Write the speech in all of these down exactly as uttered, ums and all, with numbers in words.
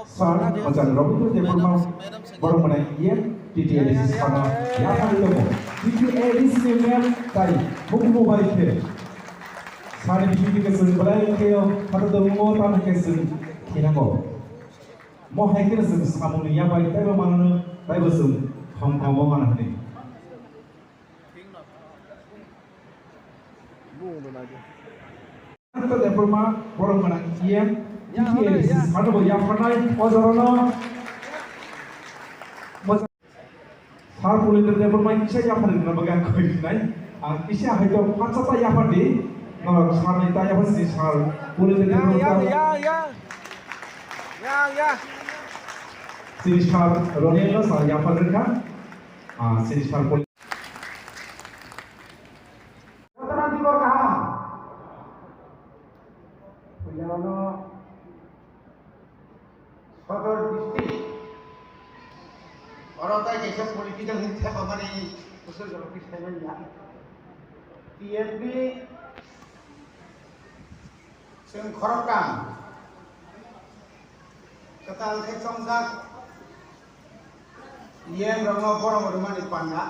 Sir, Majang Rabindra Debbarma, borok mwnai E M, T T A D C sana yaphari tongo. T T A D C ni map tai bukumu bai khe. Sani bisingtwi khe chwng belai khe phato tongmo tamo khe chwng khinango. Mo hai khe chwng samungni yaphai taibo manano, taibo chwng khom khomo mano hwnwi. Ananta Debbarma, borok gwnang E M, T T A D C sano bo yapharnai o jorano. Sir Pulendra Debbarma kisa yaphardi hwnna bagwi ang koi sinai. Ang kisa hai to phatsa ta yaphardi. Norok sir ni ta yaphar si sir Pulendra Debbarma. Ya, ya, ya. Ya, ya. Sini sir Ronel no sir yaphar rwkha. Ah, sini sir Pul- Jotono dibor kaham. Puilano Sodor district. Oro tai kaisa political hwn thepamani kusur jora khe saimanya. T F B chwng khoroktham kwtal khe chongjak. Yen rokno borom rwmani panda.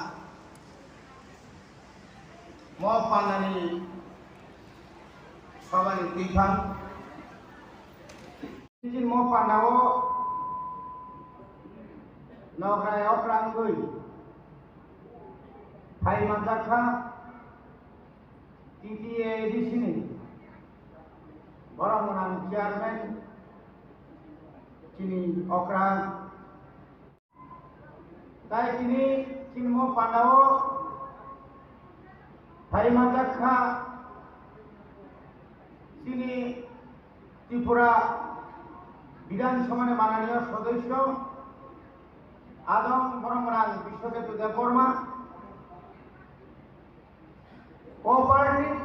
Mo pandani sabani twiphang. Chini mo pandao nokrai okra wngwi phai manjakha T T A D C ni borok gwnang chairman chini okra. Tai tini chini mo pandao phai manjakha chini Tripura Bidhan Sabha ni mananiya sodosyo adong borok gwnang Biswaketu Debbarma, Cooperative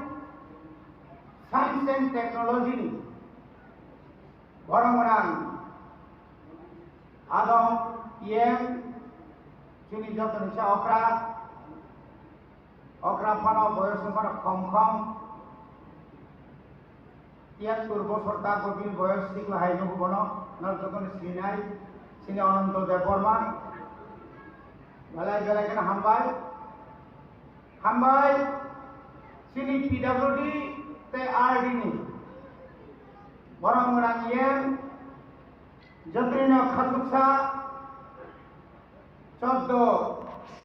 Science and Technology ni borok gwnang adong P M chini joto ni sa okra, okra phano boyos wng phano khom khom. Tiyattur bosor ta bo bini boyos sikla hai nugo bono, norok jotono sinai, sini Ananto Debbarma. Belai belai kheno hambai. Hambai, sini P W D tei R D ni borok gwnang yen, jotono khasuksa choddo